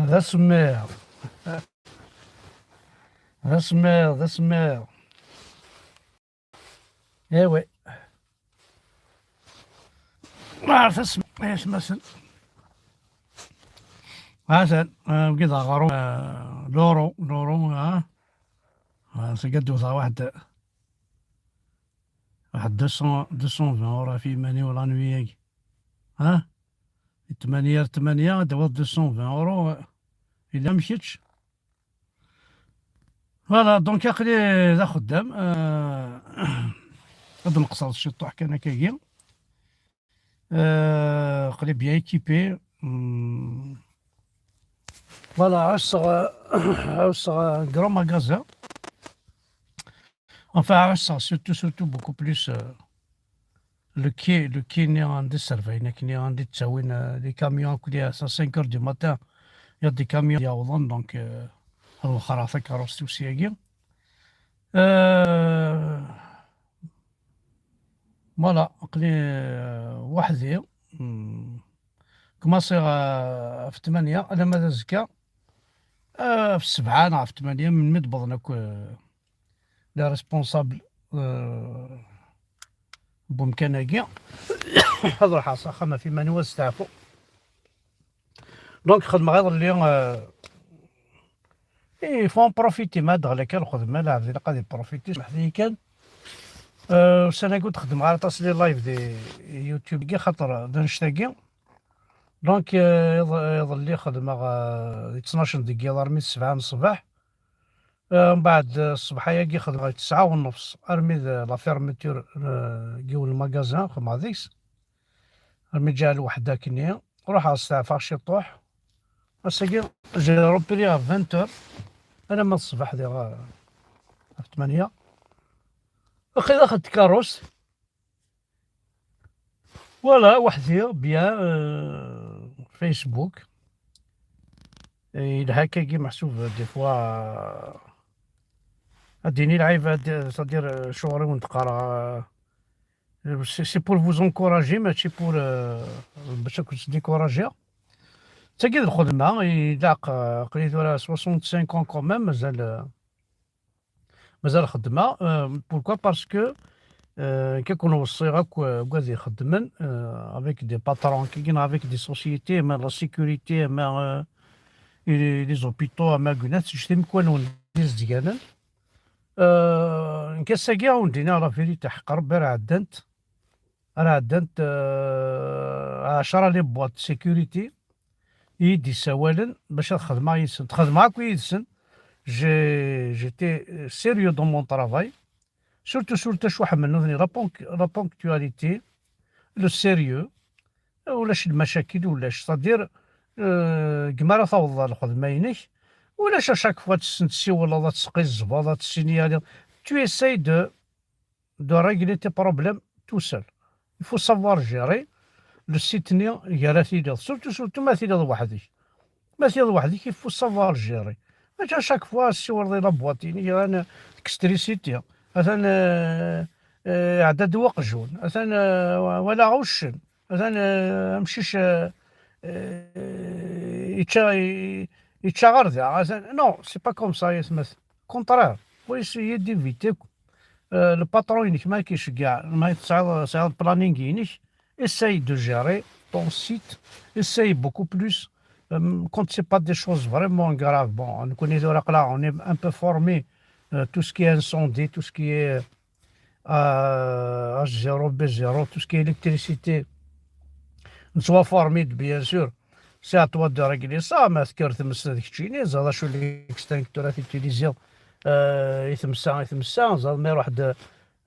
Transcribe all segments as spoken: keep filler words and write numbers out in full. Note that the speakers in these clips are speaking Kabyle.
D asemmiḍ. D asemmiḍ, d asemmiḍ. Eh oui. Ma ɛref asem-, isem-asen. Atan, ah, wagi d aɣrum, ah, l'euro, l'euro, ah. Ah, seg ad d-wteɣ waḥed, waḥed deux cents, deux cent vingt euros ɣef yiman-iw la nuit-agi. Ah? Tmanya ar tmanya, ad d-tawiḍ deux cent vingt euros. Yella am kečč. Voilà, donc aql-i d axeddam, euh, ad nqeṣṣer ciṭuḥ kan akkagi. Euh, aql-i bien équipé. Hmm. Voilà, ɛusseɣ, ɛusseɣ un grand magasin. Enfin, ɛusseɣ surtout, surtout beaucoup plus, euh, le quai, le quai-nni anda i sserfayen akkenni, anda i ttawin, euh, les camions akkenni à cinq heures du matin. Il y a des camions yawḍen, donc, euh, ad wexxreɣ takeṛṛust-iw syagi. Euh, voilà, aql-i, euh, weḥd-i. Hmm. Kmaṣiɣ, euh, ɣef tmanya, alamma d azekka, euh, ɣef ssebɛa neɣ ɣef tmanya, melmi d-wwḍen akk, euh, les responsables, euh, n wemkan-agi. Ad ruḥeɣ s axxam ɣef iman-iw ad steɛfuɣ. Donc, xedmeɣ iḍelli, euh, il faut en profiter, ma d-teɣli kan lxedma, lɛebd ilaq ad iprofiti, smeḥt-iyi kan. Euh, ussan-agi ur d-xeddmeɣ ara aṭas les lives di YouTube-agi, xaṭer d annect-agi. Donc, euh, iḍ-, iḍelli xedmeɣ, euh, di ttnac deg yiḍ armi d ssebɛa n ṣṣbeḥ. Euh, mbeɛd, euh, ṣṣbeḥ-agi xedmeɣ di tesɛa u nnefṣ armi d la fermeture, euh, n yiwen n lmagazin, xedmeɣ deg-s. Armi ǧǧiɣ lweḥda akkenni, ruḥeɣ steɛfaɣ ciṭuḥ. Ass-agi, j'ai repris à vingt heures, alamma d ṣṣbeḥ diɣ, euh, ɣef tmanya. Aql-i daxel tkeṛṛust. Voilà, weḥd-i, bien, euh, Facebook. Et yelha akkagi meḥsub, des fois, euh, ad d-yini lɛibad, c'est-à-dire, euh, acuɣer i wen-d-qqareɣ, euh, c'est, c'est pour vous encourager, mačči pour, euh, bac ad ken-sdécourager. D tagi d lxedma, ilaq, euh, aql-i tura soixante-cinq ans quand même, mazal, euh, mazal xeddmeɣ. Euh, pourquoi? Parce que, euh, nekk ad ken-weṣṣiɣ akk, euh, wid ixeddmen, euh, avec des patrons, kigin avec des sociétés, ama la sécurité, ama, euh, les, les hôpitaux, ama guna, teǧǧ timkwal-nwen d izedganen. Euh, nekk ass-agi ad wen-d-iniɣ la vérité, ḥeqq Rebbi ara ɛeddant, ara ɛeddant, euh, ɛecra les boîtes de sécurité i yi-d-issawalen bac ad xedmeɣ yid-sen. Xedmeɣ akk yid-sen. J'ai, j'étais sérieux dans mon travail. Surtout, surtout, cwiḥ ḥemmlen nutni la ponc-, la ponctualité, le sérieux. Ulac lmacakil, ulac. C'est-à-dire, euh, gma ara tawḍeḍ ɣer lxedma-inek, ulac à chaque fois ad tessiwleḍ, ad tesqizzbeḍ, ad tessinialiḍ. Tu essayes de de régler tes problèmes tout seul. Il faut savoir gérer le site-nni gar ad tiliḍ. Surtout, surtout ma tiliḍ weḥd-k. Ma tiliḍ weḥd-k, il faut savoir gérer. Mačči à chaque fois tessiwleḍ i la boîte-inek, atan tekkes trisiti, atan, euh, euh, iɛedda-d waqjun, atan, euh, walaɣ uccen, atan, euh, amcic, euh, euh, yečča, yečča ɣer da, atan. Non, c'est pas comme ça, yatmat. Contraire, faut essayer d'éviter. Euh, le patron-inek ma k-iceggeɛ, ma tesɛiḍ, tesɛiḍ planning-inek, essaye de gérer ton site, essaye beaucoup plus. Euh, quand c'est pas des choses vraiment graves, bon, nekkni tura aql-aɣ, on est un peu formé, euh, tout ce qui est incendie, tout ce qui est, euh, H zéro, B zéro, tout ce qui est électricité, nettwaformi-d, bien sûr. C'est à toi de régler ça, ma tekker tmes d keččini, ẓer acu l'extincteur ad t-utiliser, euh, i temsa, i temsa, ẓer ma iruḥ-d, euh,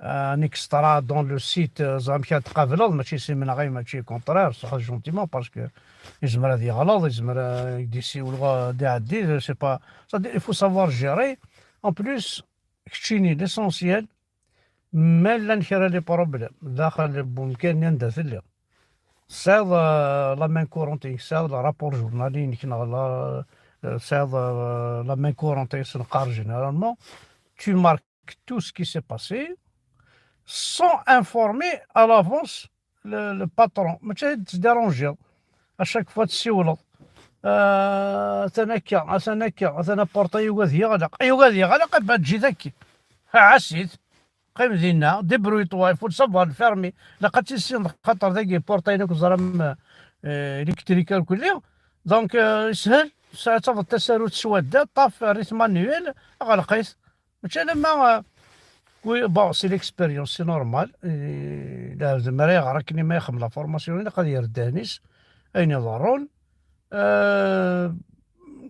un extra dans le site, euh, ẓer amek ad tqableḍ, mačči s imenɣi, mačči contraire, ṣṣeḥ gentiment, parce que yezmer ad yeɣleḍ, yezmer ad d-yessiwel wa-, ad iɛeddi, je sais pas. C'est-à-dire, il faut savoir gérer. En plus, keččini, l'essentiel, ma llan kra les problèmes daxel n wemkan-nni anda telliḍ, tesɛiḍ, euh, la main courante, tesɛiḍ le rapport journalier-inek neɣ la, euh, tesɛiḍ, euh, la main courante i s-neqqar généralement, tu marques tout ce qui s'est passé sans informer à l'avance le, le patron. Mačči ad tettdiranjiḍ. À chaque fois tessiwleḍ. Ah, atan akka, atan akka, atan apurṭa yugad yeɣleq, yugad yeɣleq, a badji daki. Ɛass-it. Qqim dinna, débrouille-toi, il faut savoir le fermer. Ilaq ad tissineḍ, xaṭer dagi portail akk ẓram, euh, électrique irkelli. Donc, euh, yeshel, sa-, taweḍ tasarut s wadda, ṭṭaf, rrif manuel, ɣleq-it. Mačči alamma, euh, oui, bon, c'est l'expérience, c'est normal. Et la, zemreɣ akken ma yexdem la formation, ilaq ad yerr ddehn-is, ayen iḍerrun. Euh,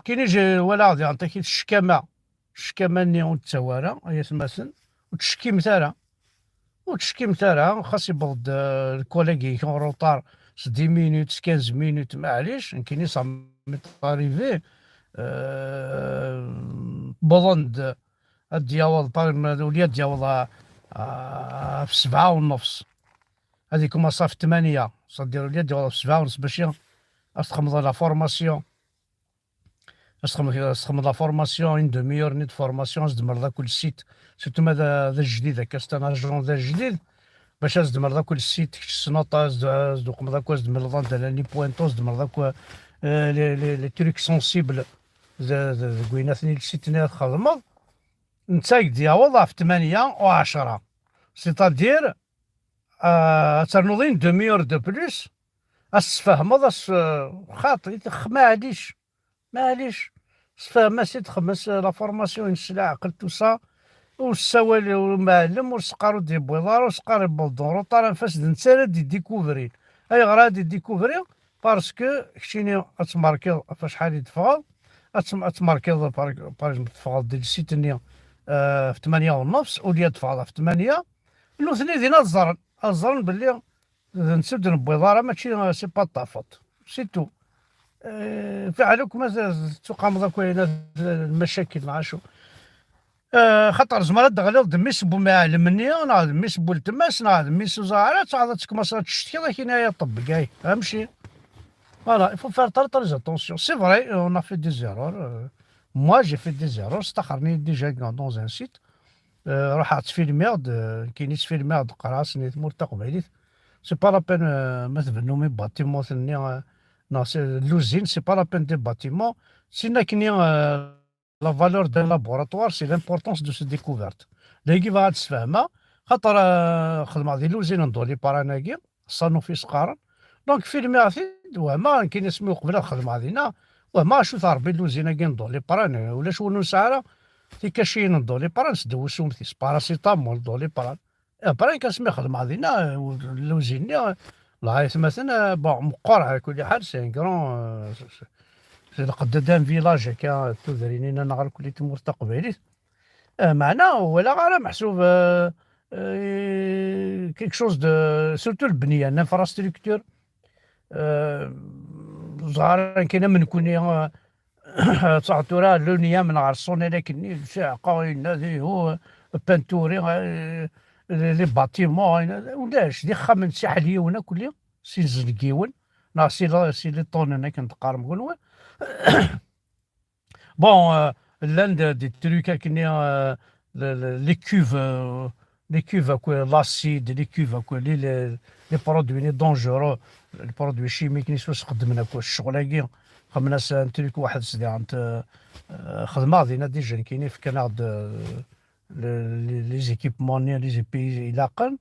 kini je-, walaɣ diɣen takit ccekama. Ccekama-nni ur d-ttawi ara, ay atmaten, ur ttcekkimet ara. Ur ttcekkimet ara, xas yewweḍ-d, euh, lkolagi-ik en retard s dix minutes, s quinze minutes, maɛlic, nekkini ça m'est arrivé, euh, wwḍen-d ad d-yaweḍ, par exemple, uli ad d-yaweḍ a, a, ɣef sebɛa u nnefs. Ad ikumaṣi ɣef ttmanya, c'est-à-dire uli ad d-yaweḍ ɣef sebɛa u nnefs bac ad txedmeḍ la formation. Ad txedmeḍ, ad txedmeḍ la formation, une demi-heure nni de formation, ad tdemmreḍ akk le site. Surtout ma d, d ajdid akka, c'est un agent d ajdid. Bac ad tdemmreḍ akk le site, kečč tessneḍ, ad td-, ad tduqmeḍ akk, ad tdemmreḍ anda llan les points, ad tdemmreḍ akk, euh, les, les, les trucs sensibles d, d, deg wayen atni le site-nni ad txedmeḍ. Netta ad k-d-yaweḍ ɣef ttmanya u ɛecra. C'est-à-dire, euh, ad ternuḍ une demi-heure de plus, ad s-tfehmeḍ, ad s-, xaṭi, maɛlic. Maɛlic, sfehma-s-id, xemmes la formation-ines s leɛqel, tout ça, ur ssawal i umɛellem, ur s-qqar ur d-yewwiḍ ara, ur s-qqar yewweḍ-d en retard, anef-as d netta ara d-idikuvri. Ayɣer ara d-idikuvri? Parce que keččini ad tmarkiḍ ɣef acḥal i d-teffɣeḍ, ad tem-, ad tmarkiḍ, par, par exemple, teffɣeḍ di le site-nni, euh, ɣef ttmanya u nnefs, au lieu ad teffɣeḍ ɣef ttmanya, nutni din ad ẓren, ad ẓren belli d netta ur d-newwiḍ ara, mačči, c'est pas de ta faute. C'est tout. Euh, fiɛel akk ma t-, tettuqameḍ akk ayen, lmacakil neɣ acu. Euh, xaṭer zemreḍ ad d-teɣliḍ d mmi-s n umɛellem-nni, neɣ d mmi-s n weltma-s, neɣ d mmi-s uẓar, ad taɣeḍ ad tekmeḍ ad tcetkiḍ akin ay aṭebbeg, ay, amci. Voilà, il faut faire très, très attention. C'est vrai, on a fait des erreurs. Euh, moi, j'ai fait des erreurs. Staxren-iyi déjà dans un site. Euh, ruḥeɣ ttfilmiɣ-d, euh, nekkini ttfilmiɣ-d, qqareɣ-asen i tmurt taqbaylit. C'est pas la peine, euh, ma tbennum i bâtiment-nni, euh, neɣ s-, l'usine, c'est pas la peine des bâtiments. Sin akkenni, euh, la valeur d'un laboratoire, c'est l'importance de ses découvertes. Dagi bɣiɣ ad d-sfehmeɣ, xaṭer, euh, xedmeɣ di l'usine n Doliprane-agi, Sanofi s-qqaren. Donc, filmiɣ-t-id, wehmeɣ, nekkini asmi uqbel ad xedmeɣ dinna, wehmeɣ acu teṛbi l'usine-agi n Doliprane, ulac win ur nesɛi ara tikaciyin n Doliprane, s ddaw usumtis, paracétamol, Doliprane. Après, nekk asmi xedmeɣ dinna, l'usine-nni, la aytmaten, euh, bon, meqqer, à kulli ḥal, c'est un grand, euh, c'est, c'est, c'est lqedd d'un village, akka, tudrin-inna neɣ irkelli n tmurt taqbaylit. Euh, meɛna, walaɣ ara meḥsub, euh, euh, quelque chose de, surtout lbenya, l'infrastructure, euh, ẓer kan am nekkni, euh, ad truḥeḍ tura l'ONIAM neɣ ɣer Sonelec-nni, lsiɛqa, yenna dihu, peinture, euh, les, les bâtiments, yenna, ulac, d ixxamen s iḥelyiwen akk, si zengiwen, neɣ si la-, si les tonnes akken teqqarem kunwi. Bon, euh, llan-d des trucs akkenni, euh, le, le, les cuves, euh, les cuves akk l'acide, les cuves akk les, les, les produits, les dangereux, les produits chimiques, ni s-, sxeddmen akk ccɣel-agi. Xedmen-as un truc waḥed s diɣen, euh, euh, xedmeɣ dinna déjà nekkini, fkan-aɣ-d, euh, le, les, les équipements-nni, les épis ilaqen.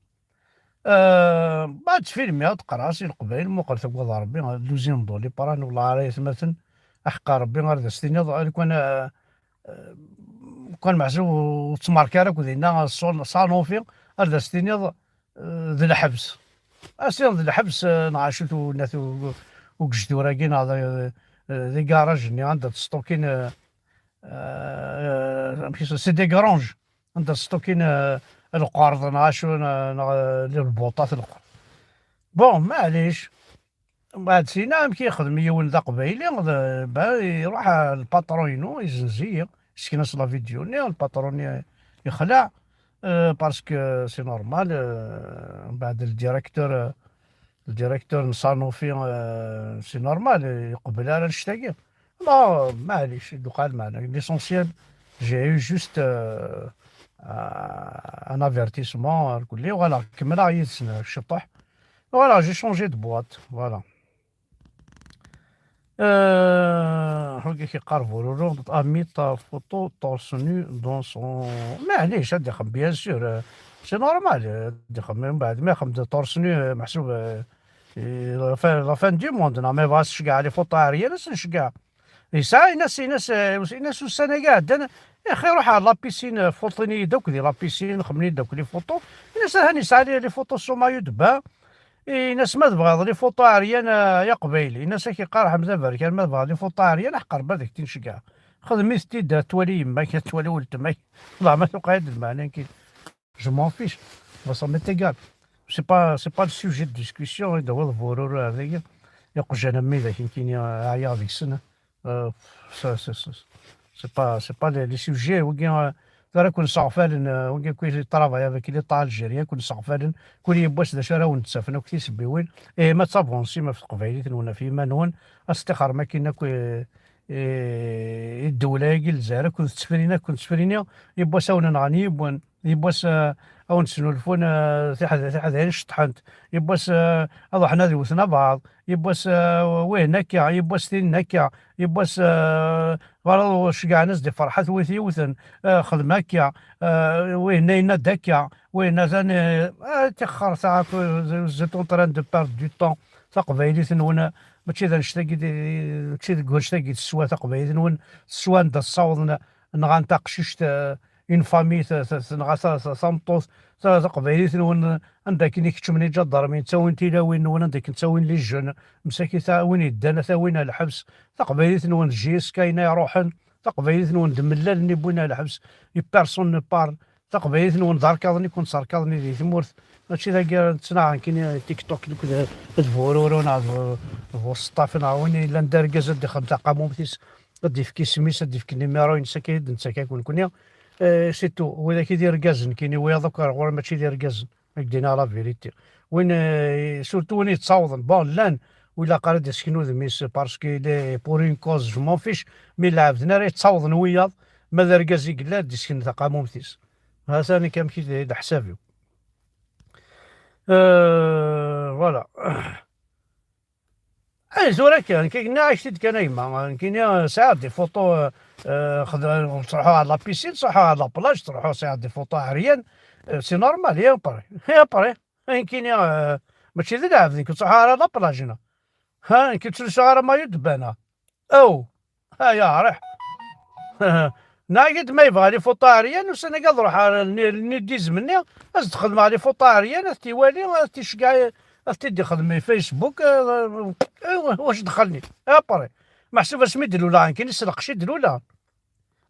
Euh, بعد filmiɣ-d, qqareɣ-as i Leqbayel, muqel, tagad Rebbi, l'usine n Doliprane, wellah ara yatmaten, aḥeqqa Rebbi, ar d as-tiniḍ, lukan, euh, euh, lukan meḥsub ur ttmerka ara akk dinna, Son-, Sanofi, ar d as-tiniḍ, euh, d lḥebs. As-tiniḍ d lḥebs, euh, neɣ acu-t unat u-, ugejdur-agi, neɣ d, euh, d igarajen-nni anda ttstokin, euh, euh, amek is-, c'est des granges. Anda ttstokin, euh, lqerḍ, neɣ acu, neɣ, neɣ, euh, lbuṭat, lqerḍ. Bon, maɛlic. Mbeɛd sina amek yexdem yiwen d aqbayli, d, ba, iruḥ, euh, lpatron-inu, izenz-iyi, yessken-as la vidéo-nni, lpatron-nni yexleɛ, euh, parce que c'est normal, euh, mbeɛd le directeur, euh, le directeur n Sanofi, euh, c'est normal, yeqbel ara annect-agi. Ma, maɛlic, d uqal meɛna. L'essentiel, j'ai eu juste, euh, un avertissement, euh, uɣaleɣ kemmleɣ yid-sen ciṭuḥ. Voilà, j'ai changé de boîte, voilà. Euh, regarde qui Carvoro, a mis ta photo torse nu dans son. Mais allez, ça déconne, bien sûr. Euh, c'est normal. Euh, déconne, mais بعد ما يخدم de torse nu, euh, محسوب, euh, la fin, la fin du monde. Non, mais va se les photos aériennes, c'est le gars. Et ça, il y a, il y a, il y a sous Sénégal. يا أخي روح على la piscine, فوطيني دوك دي la piscine, خمني دوك les photos. Il y a ça, il y a les photos sur maillot de bain. Ini-as ma tebɣiḍ les photos aériennes, a aqbayli. Ini-as ad k-iqerreḥ Mzab Berkan, ma tebɣiḍ les photos aériennes, ḥqer ba deg tin ceggeɛ. Xdem-it-id, ad twali yemma-k, ad twali weltma-k. Wallah ma tuqeɛ-d lmeɛna nekkini. Je m'en fiche. Moi, ça m'est égal. C'est pas, c'est pas le sujet de discussion, hein, d awal bururu ar dagi. Iqjan am widak nekkini, ɛyiɣ deg-sen. Euh, ça, ça, ça, c'est pas, c'est pas les, les sujets, wigi, euh, ara ken-sseɣfalen, euh, wigi qui travaillent avec l'État algérien, ken-sseɣfalen, kul yiwwas d acu ara wen-d-ttafen akk tisebbiwin, eh, ma d tabɣensem ɣef teqbaylit-nwen, ɣef yiman-nwen, ad s-tixrem akkin akk, eh, eh, i ddewla-agi n Lezzayer, akk d ttefrini, akk d ttefrini, yiwwas a wen-nɣen yiwen, yiwwas, eh, a wen-snulfun, eh, tiḥed-, tiḥdayin ceṭṭḥent, yiwwas, eh, ad ruḥen ad wten abaɛḍ, yiwwas, eh, wihin akka, yiwwas tin akka, yiwwas, eh, ɣer ceggɛen-as-d iferḥat wi t-yewten, eh, xdem akka, eh, wihin yenna-d akka, wihin atan, eh, eh, tixxer ta, vous êtes en train de perdre du temps, taqbaylit-nwen, eh, mačči d annect-agi, di-, mačči deg wannect-agi teswa taqbaylit-nwen, teswa anda ssawḍen, nɣan taqcict, eh, une famille, ta-, ta-, tenɣa ta-, ta-, tameṭṭut, ta-, taqbaylit-nwen, anda akken i keččmen iǧadarmin, ttawin tilawin-nwen, anda akken ttawin les jeunes, msakit, a win yeddan, a t-awin ar lḥebs, taqbaylit-nwen d J S K-ina iruḥen, taqbaylit-nwen d mellalen i wwin ar lḥebs, i personne ne parle, taqbaylit-nwen d arkaḍen i ken-sserkaḍen di tmurt, mačči dagi ara nettnaɣ nekkini TikTok d, d bururu neɣ d, d buseṭṭaf neɣ win yellan d argaz ad d-ixdem taqamumt-is, ad d-ifk isem-is, ad d-ifk numéro-ines, akka i d-nettak akk nekkni. Eh, c'est tout. Widak i d irgazen, nekkini wiyaḍ akk ar ɣur-i mačči d irgazen. Ad k-d-iniɣ la vérité. Win, eh, surtout win yettawḍen. Bon, llan, wi ilaq ara d-isken udem-is, parce que il est pour une cause, je m'en fiche, mais lɛebd-nni ara yettawḍen wiyaḍ, ma d argaz i yella, ad d-isken taqamumt-is. Ha-t-an nekk amek i d, d leḥsab-iw. Euh, voilà. Ay, tura kan, kik-nni ak-t-id kan a gma, nekkini, euh, sɛiɣ des photos, euh, euh, xed-, ttruḥuɣ ɣer la piscine, ttruḥuɣ ɣer la plage, ttruḥuɣ sɛiɣ des photos aériennes, euh, c'est normal, et après, et après, nekkini, euh, mačči d lɛebd, nekk ttruḥuɣ ɣer la plage, neɣ, ha, nekk ttlusuɣ ara maillot de bain, neɣ, aw, ha, ya, riḥ. Nag-d ma yebɣa les photos aériennes, ussan-agi ad ruḥeɣ ɣer nni-, nni-, nudisme-nni, ad s-d-xedmeɣ les photos aériennes, ad t-iwali, ad t-iceggeɛ, ad t-id-ixdem i Facebook, eh, eh, wac dxelni. Et après. Meḥsub asmi d-luleɣ, nekkini s lqecc i d-luleɣ.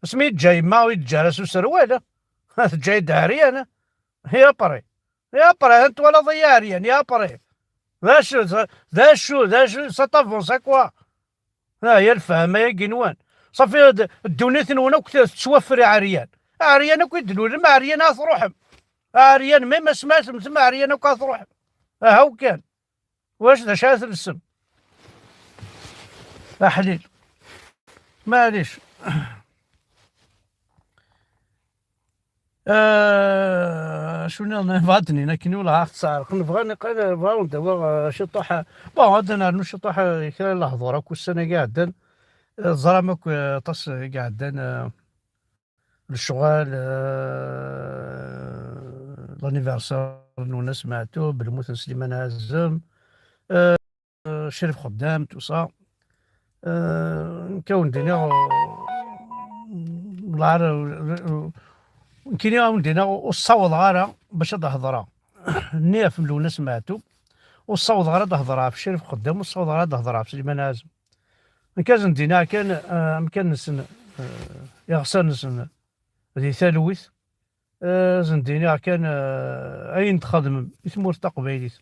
Asmi yeǧǧa yemma, ur yeǧǧa ara s userwal, eh. Teǧǧa-yi-d ɛeryan, eh. Et après. Et après, anta twalaḍ-iyi ɛeryan, et après. D acu, d acu, d acu, ça t'avance à quoi? Ah, ya lefhama-agi-nwen. Safi, d-, ddunit-nwen akk tettwafri ɛeryan. Ɛeryan akk i d-lulem, ɛeryan ad truḥem. Ɛeryan, même asma temmtem, ɛeryan akk ad truḥem. Aha, kan. Wac d acu ara telsem? Aḥlil. Maɛlic. Euh, acu nniḍen, bɣa ad d-inin akken ula ɣer tesɛerq. Nebɣa niqal, bɣa wen-d-awiɣ, euh, ciṭuḥ, euh, bon, ad nernu ciṭuḥ, euh, kra n lehdur akk ussan-agi iɛeddan. Euh, teẓram akk, euh, aṭas i iɛeddan, euh, lecɣal, euh, l'anniversaire n Lwennas Meɛtub, lmut n Sliman Ɛazem. Euh, Crif Xeddam, tout ça. Euh, nekk a wen-d-iniɣ, euh, la, euh, nekkini a wen-d-iniɣ ur ssawḍeɣ ara bac ad d-hedreɣ. Nni ɣef Lwennas Meɛtub, ur ssawḍeɣ ara ad d-hedreɣ ɣef Crif Xeddam, ur ssawḍeɣ ara ad d-hedreɣ ɣef Sliman Ɛazem. Nekk a sen-d-iniɣ kan, euh, amkan-nsen, euh, iɣsan-nsen di talwit, eh, ad sen-d-iniɣ kan, eh, ayen txedmem i tmurt taqbaylit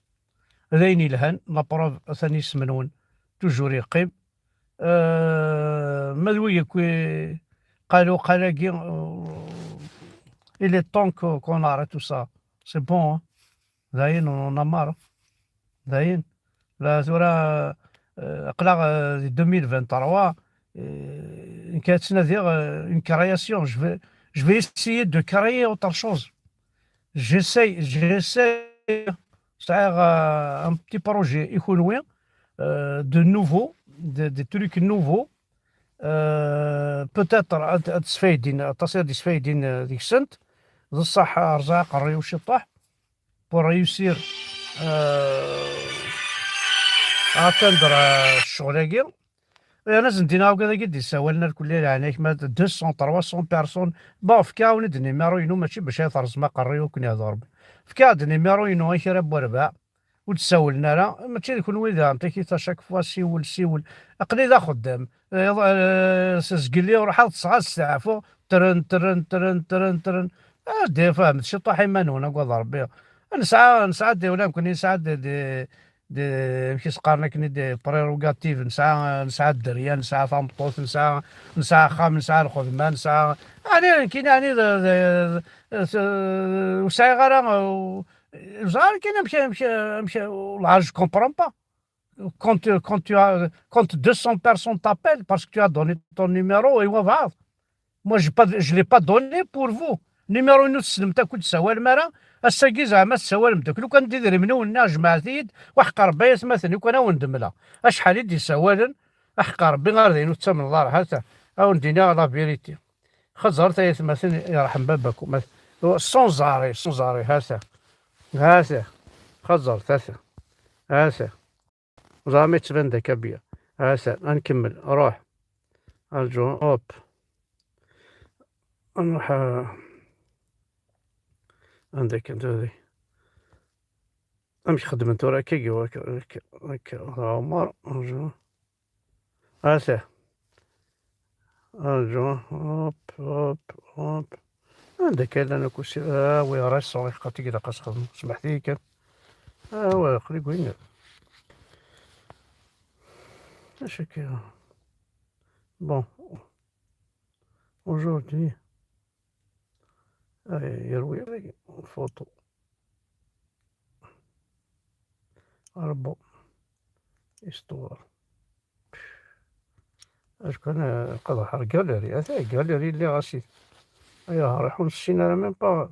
d ayen yelhan, la preuve atan yisem-nwen toujours yeqqim. Eh, ma d wigi akk i qalu qal-agi, eh, il est temps que, qu'on arrête tout ça. C'est bon, hein. Dayen, on en a marre. Dayen. La, tura, euh, aql-aɣ, euh, di deux mille vingt-trois, euh, nekk ad ttnadiɣ, euh, une création. Je vais, je vais essayer de créer autre chose. J'essaie, j'essaie, sɛiɣ, euh, un petit projet i kunwi, euh, de nouveau, des, des trucs nouveaux. Euh, peut-être ad, ad sfaydin, aṭas ad sfaydin, euh, deg-sent. D ṣṣeḥ, rẓa aqerri-w ciṭṭaḥ pour réussir, euh, à atteindre, euh, ccɣel-agi. Yerna ad sen-d-iniɣ akk ad d-ssawalen ar kulli leɛnaya-k, ma deux cents, trois cents personnes. Bon, fkiɣ-awen-d numéro-inu, mačči bac ad terẓem aqerri-w akken ihder Rebbi. Fkiɣ-d numéro-inu i kra n werbaɛ, ur d-ssawlen ara. Mačči d kenwi daɣen, takit à chaque fois siwel, siwel. Aql-i d axeddam. Eh, eh, s zgelli ruḥeɣ tesɛa steɛfu, tren, tren, tren, tren, tren. Ah, d fehmet ciṭuḥ iman-nwen, agad Rebbi. Nesɛa, nesɛa d, ula nekkni nesɛa d, d, d, amek i s-qqaren akken, d prérogatives, nesɛa, nesɛa dderya, nesɛa tameṭṭut, nesɛa, nesɛa axxam, nesɛa lxedma, nesɛa, ɛni, nekkini, ɛni d, d, d, d, ur sɛiɣ ara, ur ẓriɣ ara kan amek, amek, amek, والله, je comprends pas. Quand, quand tu as, quand deux cents personnes t'appellent parce que tu as donné ton numéro, et voilà. Moi, je pas, je l'ai pas donné pour vous. Numéro-inu tessnem-t akk, ur d-tessawalem ara. Ass-agi zeɛma tessawalem-d akk. Lukan d idrimen-nwen-nni, jemɛet-iyi-d, waḥeqq Rebbi ay atmaten, lukan ad wen-d-mleɣ acḥal i d-yessawalen. Aḥeqq Rebbi, ar d ayen ur tettamneḍ ara, ha-t-a. Ad wen-d-iniɣ la vérité. Xeẓẓret ay atmaten, yerḥem baba-kum. Sans arrêt, sans arrêt, ha-t-a. Ha-t-a. Xeẓẓret, ha-t-a. Ha-t-a. Ẓer ma yettban-d akka bya. Ha-t-a, ad nkemmel. Ruḥ. Arǧu, hop. Nruḥ, ah, anda kan tura. Amek xedmen tura akka, akka, akka, akka. Ɛumar, arǧu. Ha-t-a. Arǧu, hop, hop, hop. Anda kan llan akk usi-, ah, oui, récent, iḥeqqa tigi ilaq ad s-xedmeɣ. Smeḥt-iyi kan. Ah, ouais, aql-i deg winna. Acu akka? Bon. Aujourd'hui. Ay, yerwi photo. Rebbu. Histoire. Acu kan, eh, qedḥeɣ gallery. Ata gallery lliɣ asit. Ay, ur nessin ara même pas.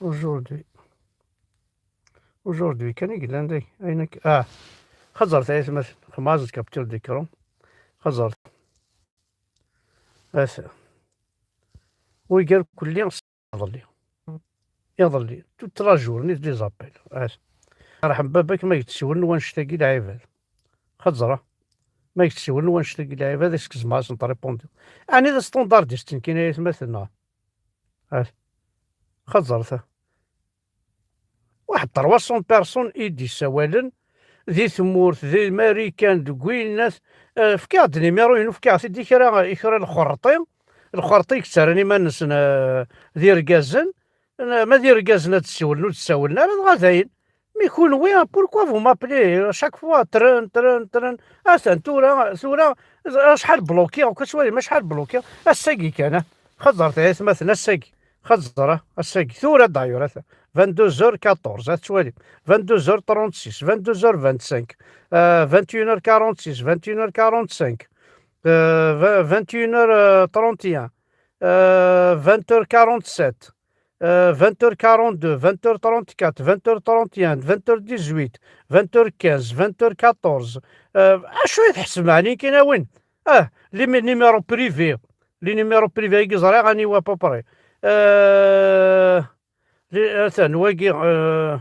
Aujourd'hui. Aujourd'hui kan i yellan day. Ayen akka. Ah. Xeẓẓret ay atmaten. Xemɛeẓ capture d'écran. Xeẓẓret. Ata. Wigar kulli iḍelli. Iḍelli. Toute la journée des appels. Ata. Yerḥem baba-k ma yettsiwlen wannect-agi lɛibad. Xeẓẓra. Ma yettsiwlen wannect-agi lɛibad, est-ce que zemreɣ ad sen-répondre? Ɛni d standardiste nekkini ay atmaten, neɣ? Ata. Xeẓẓret. Waḥed trois cents personnes i d-yessawalen di tmurt, di Marikan, deg winnat. Eh, fkiɣ-d numéro-inu, fkiɣ-t-id i kra, i kra n lxerṭi, lxerṭi i yettarran iman-nsen, eh, d irgazen. Eh, ma d irgazen ad d-ssiwlen, ur d-ssawlen ara, dɣa dayen. Mais kunwi, pourquoi vous m'appelez chaque fois? Tren, tren, tren. Atan tura, tura, acḥal blokiɣ, akk ad twalim acḥal blokiɣ. Ass-agi kan, ah. Xeẓẓret ay atmaten, ass-agi. Xeẓẓra, ass-agi. Tura d'ailleurs, ata. Vingt-deux heures quatorze, ad twalim. Vingt-deux heures trente-six, vingt-deux heures vingt-cinq, euh, vingt et une heures quarante-six, vingt et une heures quarante-cinq, euh, vingt, vingt et une heures trente et un, euh, vingt heures quarante-sept, euh, vingt heures quarante-deux, vingt heures trente-quatre, vingt heures trente et un, vingt heures dix-huit, vingt heures quinze, vingt heures quatorze. Euh, acu i tḥesbem, ɛni kan a win? Ah, les mé-, numéros privés. Les numéros privés, i ẓriɣ aniwa à peu près. Euh, li-, atan, wagi, euh,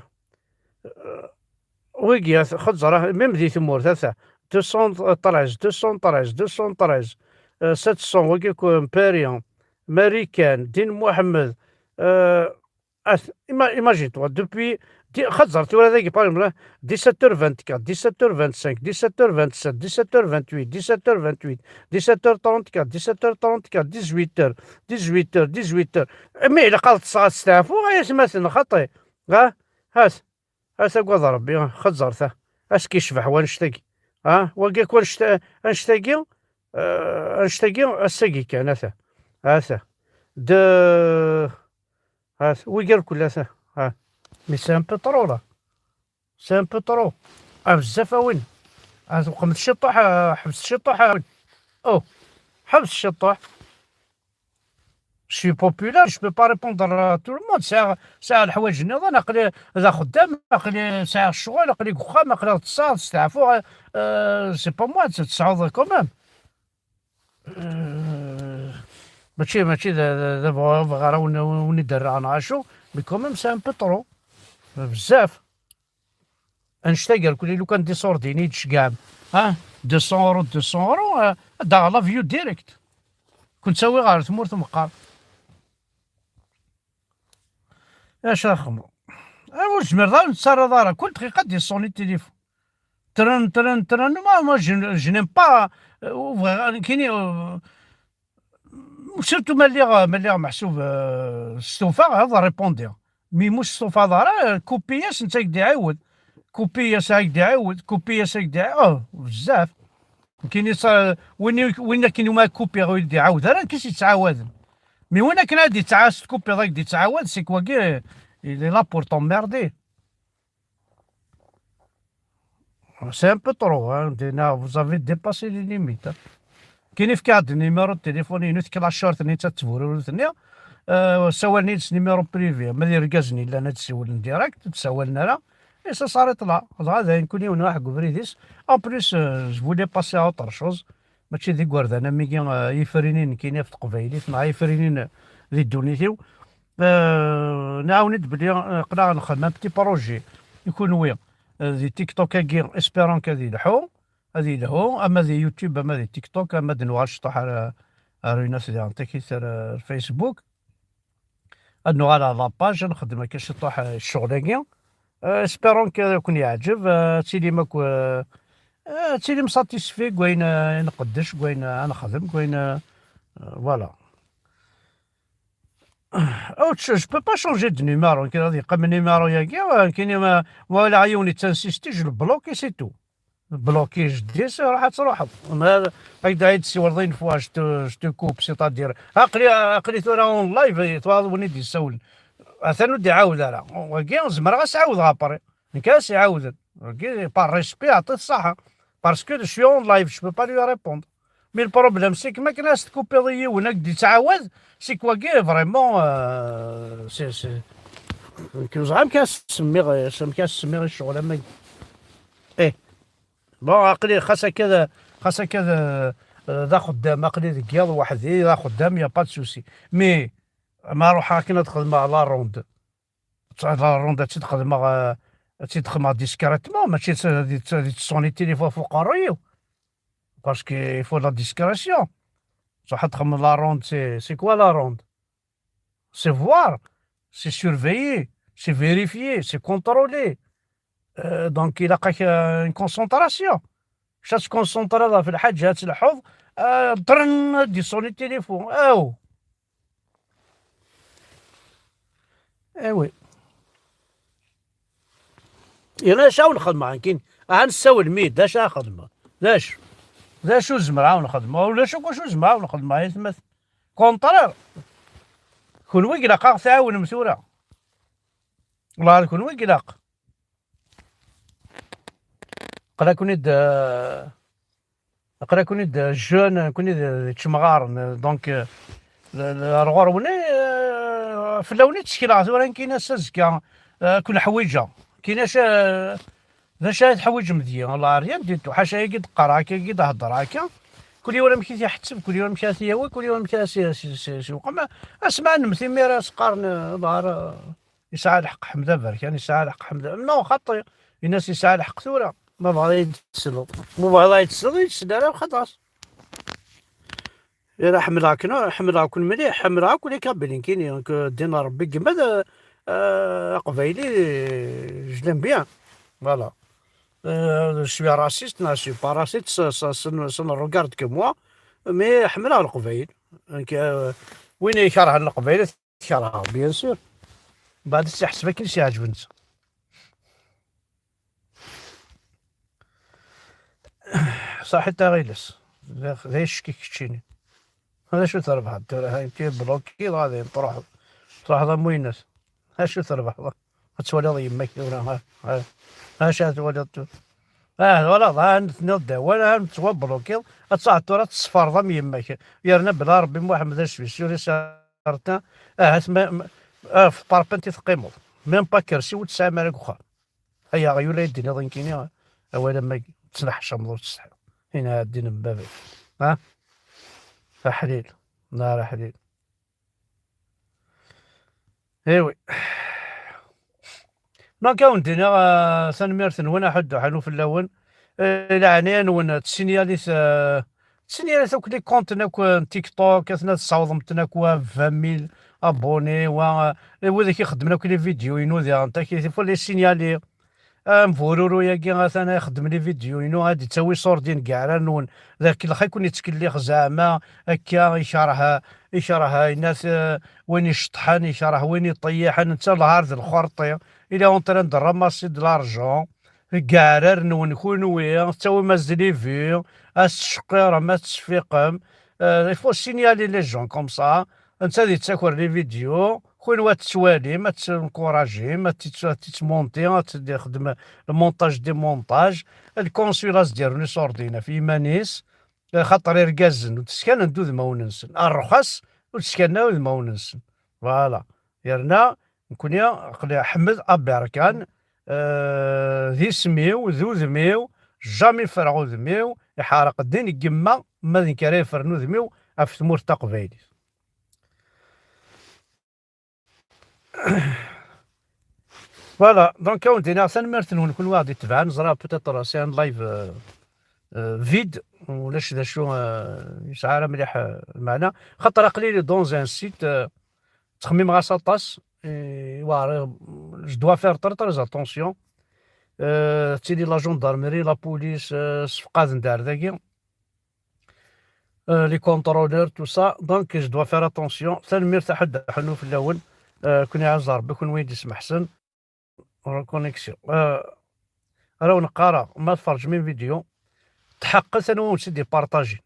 wagi, at-, xeẓẓer, même di tmurt, ata. Deux cent treize, deux cent treize, deux cent treize, euh, sept cents, wagi, ku-, Paris, Marikan, Din Mohamed, euh, at-, ima-, imagine-toi, depuis, di-, xeẓẓer tura dagi, par exemple, dix-sept heures vingt-quatre, dix-sept heures vingt-cinq, dix-sept heures vingt-sept, dix-sept heures vingt-huit, dix-sept heures vingt-huit, dix-sept heures trente-quatre, dix-sept heures trente-quatre, dix-huit heures, dix-huit heures, dix-huit heures. Mais ilaq ad ṭṭseɣ ad steɛfuɣ, ay atmaten, xaṭi. Ha? Hat. Hat agad Rebbi, xeẓẓer ta. Ass-agi yecbeḥ wannect-agi. Ha? Wagi akk annect-, annect-agi, euh, annect-agi, ass-agi kan, ata. Ata. De, hat, wigi irkul, ata. Ha. Mais c'est un peu trop, là. C'est un peu trop. Ah, bezzaf a win. Ah, tewqemt ciṭuḥ, ah, ḥbes ciṭuḥ a win. Oh, ḥbes ciṭuḥ. Je suis populaire, je peux pas répondre à tout le monde. Sɛiɣ, sɛiɣ leḥwayeǧ nniḍen, aql-i d axeddam, aql-i sɛiɣ ccɣel, aql-i deg uxxam, aql-i ṭṭseɣ, steɛfuɣ. Euh, c'est pas moi, tesɛuḍ quand même. Euh, mačči, mačči d, d, d, bɣ-, bɣiɣ ara wen-, wen-, wen-id-rreɣ neɣ acu, mais quand même, c'est un peu trop. Bezzaf. Annect-agi, lukan d iṣurdiyen i d-tceggɛem, ah, deux cents euros, deux cents euros, ah, ad d-aɣeɣ la view direct. Kun ttawiɣ ɣer tmurt meqqar. Acu ara xedmeɣ? Ah, ur zmireḍ ara, ur nettarraḍ ara. Kul dqiqa ad d-iṣuni tilifun. Tren, tren, tren. Moi, moi, je, je n'aime pas, euh, ur bɣiɣ ara, nekkini, euh, surtout ma lliɣ, ma lliɣ meḥsub, euh, stufaɣ, ad répondiɣ. Mi mu stufaḍ ara, kupi-yas, netta ad k-d-iɛiwed. Kupi-yas, ad k-d-iɛiwed. Kupi-yas, ad k-d-iɛiwed. Oh, bezzaf. Nekkini sa-, win i, win akken umi kupiɣ ur d-iɛawed ara, nekk i s-yettɛawaden. Mi win akken ad d-ittɛa-, s tkupiḍ ad k-d-ittɛawad, c'est que wagi, il est là pour t'emmerder. C'est un peu trop, hein, dinna, vous avez dépassé les limites, hein. Nekkini, fkiɣ-d numéro de téléphone-inu, tekla short-nni d tettbururut-nni, euh, ssawalen-iyi-d s numéro privé, ma d irgazen yellan ad d-siwlen direct, ur d-ssawalen ara, et ça s'arrête là. Dɣa d ayen, kul yiwen iruḥ deg ubrid-is. En plus, euh, je voulais passer à autre chose. Mačči d igerdan am wigi, euh, ifrinin nekkini ɣef teqbaylit, neɣ ifrinin, euh, di ddunit-iw. Euh, nɛawen-d belli, euh, aql-aɣ nxeddem un petit projet i kunwi, euh, di TikTok-agi, espérant ad yelḥu, ad yelhu, ama di YouTube, ama di TikTok, ama ad nuɣal ciṭuḥ ar, ar unat diɣen takit ar, ar Facebook. Ad nuɣal ar la page, ad nxeddem akka ciṭuḥ, euh, ccɣel-agi. Euh, espérant ad ken-yeɛǧeb, euh, ad tilim akk, euh, euh, ad tilim satisfait deg wayen, euh, i nqeddec, deg wayen, euh, ad nexdem, deg wayen, euh, euh, voilà. Oh, je, je peux pas changer de numéro. Nekkini ad yeqqim numéro-agi, euh, nekkini ma, ma walaɣ yiwen yettinsisti, je le bloque et c'est tout. Bloqué jeddi-s, ruḥ ad truḥeḍ. Ma ad d-, ad d-tsiwleḍ une fois, je te, je te coupe, c'est-à-dire, aql-i, aql-i tura en live, twalaḍ win i d-yessawlen. Atan ur d-iɛawed ara. Wagi, zemreɣ ad s-ɛawdeɣ après. Nekk ara s-iɛawden. Wagi, par respect, ɛṭi-t ṣṣaḥa. Parce que je suis en live, je peux pas lui répondre. Mais le problème, c'est que ma akken as-tkupiḍ i yiwen, ad k-d-ittɛawad, c'est que wagi, vraiment, euh, c'est, c'est, nekk ur ẓriɣ amek as-semmiɣ, amek as-semmiɣ i ccɣel am wagi. Eh. Bon, aql-i xas akka d, xas akka d, d axeddam, aql-i deg yiḍ weḥd-i, d axeddam, y a pas de souci. Mais ma ruḥeɣ akken ad xedmeɣ la ronde, la ronde ad tt-id-xedmeɣ, euh, ad tt-id-xedmeɣ discrètement, mačči d, d, d ttṣuni tilifun ɣef uqerruy-iw. Parce que il faut la discrétion. Truḥ ad txedmeḍ la ronde, c'est, c'est quoi la ronde? C'est voir, c'est surveiller, c'est vérifier, c'est contrôler. Euh, donc, il a, euh, une concentration. Chaque concentré dans le حاجة تلحظ, euh, drrn, يصوني التليفون. Oh. Eh oui. Yerna acu ara nxedmeɣ, nekkini? Aha nessawel mi, d acu ara xedmeɣ? D acu? D acu zemreɣ ad nxedmeɣ? Ulac akk acu zemreɣ ad nxedmeɣ, ay atmaten. Contraire. Kunwi i ilaq ad ɣ-tɛawnem tura. Wellah d kunwi i ilaq. Aql-aken-id, eh, aql-aken-id, eh, jeune, nekkni d, d čemɣaren, eh, donc, eh, l-, l-, ar ɣur-wen, eh, fell-awen i ttekleɣ tura, nekkini ass azekka, eh, ad ken-ḥwiǧeɣ. Nekkini acu, d acu ara tḥwiǧem deg-i? Wellah, rien du tout. Ḥaca ayagi d-qqareɣ akka, ayagi d-heddreɣ akka. Kul yiwen amek i t-iḥetteb, kul yiwen amek ara t-yawi, kul yiwen amek ara s-, s-, s-, s-iwqem. Asma ad nemmet imir ad s-qqaren, eh, wellah, ara, yesɛa lḥeqq Ḥmed Aberkan, yesɛa lḥeqq Ḥmed, non, xaṭi. Ini-as yesɛa lḥeqq tura. Ma bɣiḍ ad yi-d-tesleḍ. Ma bɣiḍ ad yi-d-tesleḍ, ur yi-d-tesel ara, xaṭas. Ira ḥemmleɣ-ken, ḥemmleɣ-ken mliḥ, ḥemmleɣ akk les Kabyles, nekkini, donc, euh, ddin n Rebbi, gma d, euh, aqbayli, je l'aime bien. Voilà. Euh, je suis raciste, non, je suis pas raciste, ça, ça, ça ne, ça ne regarde que moi, mais ḥemmleɣ Leqbayel. Donc, euh, win ikerhen Leqbayel, kerheɣ, bien sûr. Mbeɛd ad tt-iḥseb akken i s-iɛǧeb netta. Saḥit a Ɣiles. D, d acu-k keččini? D acu trebḥeḍ tura? Ha, tu es bloqué, dɣa dayen truḥeḍ. Truḥeḍ am winnat. D acu trebḥeḍ? Ad twaliḍ yemma-k tura, ha? Ha? Acu ad twaliḍ tura? Ah, twalaḍ, ha, tenniḍ-d awal, ha, tettwablukiḍ, ad truḥeḍ tura ad tesferḍ am yemma-k. Yerna bla Rebbi Muḥemmed asbi, suri sa certain, ahat ma, ma, ah, f parpent i teqqimeḍ. Même pas akersi ur tesɛim ara deg uxxam. Ay aɣyul ay d-tiniḍ nekkini, awal am wagi, ttneḥcameḍ ur tsetḥiḍ. Hina ddin n baba-k. Ha? Aḥlil. Nar aḥlil. Eh oui. Donc, ad wen-d-iniɣ, euh, tanemmirt-nwen, aḥuddu ḥanu fell-awen. Eh, leɛnaya-nwen, tsinyalit, euh, tsinyalit akk les comptes akk, euh, n TikTok, atna tessawḍem-ten akk wa vingt mille abonnés, wa, euh, wid i ixeddmen akk les vidéos-inu diɣen, takit, il faut les signaler. Am bururu-agi atan ixeddem les vidéos-inu, ad d-ittawi ṣurdin deg iɛrar-nwen. D akellex i ken-ittkellix zeɛma, akka, ikerh, ikerh, yenna-t, eh, win iceṭṭḥen, ikerh win iṭeyyiḥen, netta lɛar d lxerṭi. Il est en train de ramasser de l'argent. Deg iɛrar-nwen kunwi, tettawim-as-d les vues, ad s-tceqqirem, ad tesfiqem. Euh, il faut signaler les gens comme ça. Netta ad yettaker les vidéos, kunwi ad tettwalim, ad tencouragim, ad tt-, ad tettmonti, ad tt-, ixdem le montage, démontage, ad consul as-d-yernu iṣurdiyen ɣef yiman-is, xaṭer irgazen ur d-skanen d udmawen-nsen, rrxas ur d-skanen ara udmawen-nsen. Voilà. Yerna nekkni aql-i Ḥmed Aberkan, euh, d isem-iw, d udem-iw, jamais ffreɣ udem-iw, iḥerq ddin n yemma, ma d nekk ara yeffren udem-iw ɣef tmurt taqbaylit. Voilà, donc ad wen-d-iniɣ tanemmirt-nwen kunwi aɣ-d-itebɛen, ẓriɣ peut-être c'est un live, euh, euh, vide, ulac d acu, euh, yesɛa ara mliḥ, euh, lmeɛna, xaṭer aql-i dans un site, euh, ttxemmimeɣ-as aṭas, et, voilà, je dois faire très, très attention. Euh, ttili la gendarmerie, la police, euh, sfeqaden-d ar dagi. Euh, les contrôleurs, tout ça. Donc, je dois faire attention. Tanemmirt, aḥuddu ḥanu fell-awen. Euh, kunwi ɛaz Rebbi, kunwi i d-ismeḥsen. Reconnexion. Euh, ara wen-qqareɣ, ma tferǧem une vidéo, tḥeqqet anwa ur tt-id-ipartajin.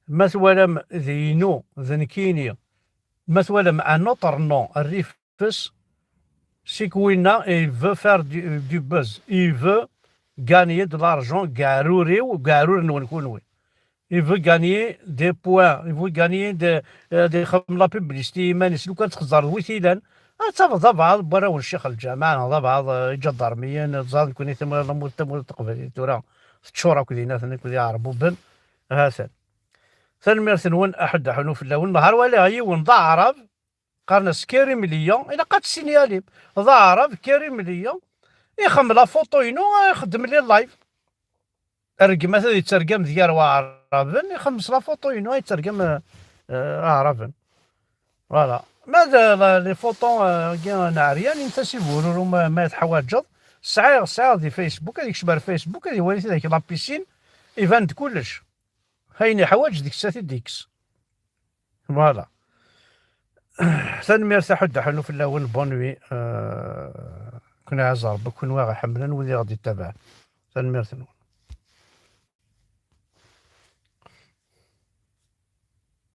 Ma twalam d inu, d nekkini, ma twalam un autre nom, rrif-, fes, c'est que winna, il veut faire du, du buzz. Il veut gagner de l'argent, garuriw, garur-nwen kunwi. Il veut gagner des points, il veut gagner de, euh, ad ixdem la publicité i yiman-is. Lukan txeẓẓreḍ wi t-ilan, ad tafeḍ d abɛaḍ n warraw n ccix lǧameɛ, neɣ d abɛaḍ, euh, iǧadarmiyen, ẓẓaden kunwi tamurt, tamurt taqbaylit tura teččur akk d inat, akk d iɛerbuben. Ha-t-an. Tanemmirt-nwen, aḥuddu ḥanu fell-awen. Nehar walaɣ yiwen d aɛrab, qqaren-as Kerim Liya, ilaq ad t-tessinyalim. D aɛrab, Kerim Liya, ixemmem la photo-inu, ixeddem les lives. Rregmat ad yettergam d gar waɛraben, ixemmem s la photo-inu, ad yettergam, euh, euh, aɛraben. Voilà. Ma d, la, les photos, euh, agi n ɛeryan, init-as i bururu ma, ma teḥwaǧeḍ. Sɛiɣ, sɛiɣ di Facebook, ad yekcem ar Facebook, ad iwali tidak la piscine, iban-d kullec. Ayen iḥwaǧ deg-s ad t-id-yekkes. Voilà. Tanemmirt, aḥuddu ḥanu fell-awen, bonne nuit. Euh, kunwi ɛaz Rebbi, kunwi aɣ-iḥemmlen, wid i ɣ-d-ittabaɛen. Tanemmirt-nwen.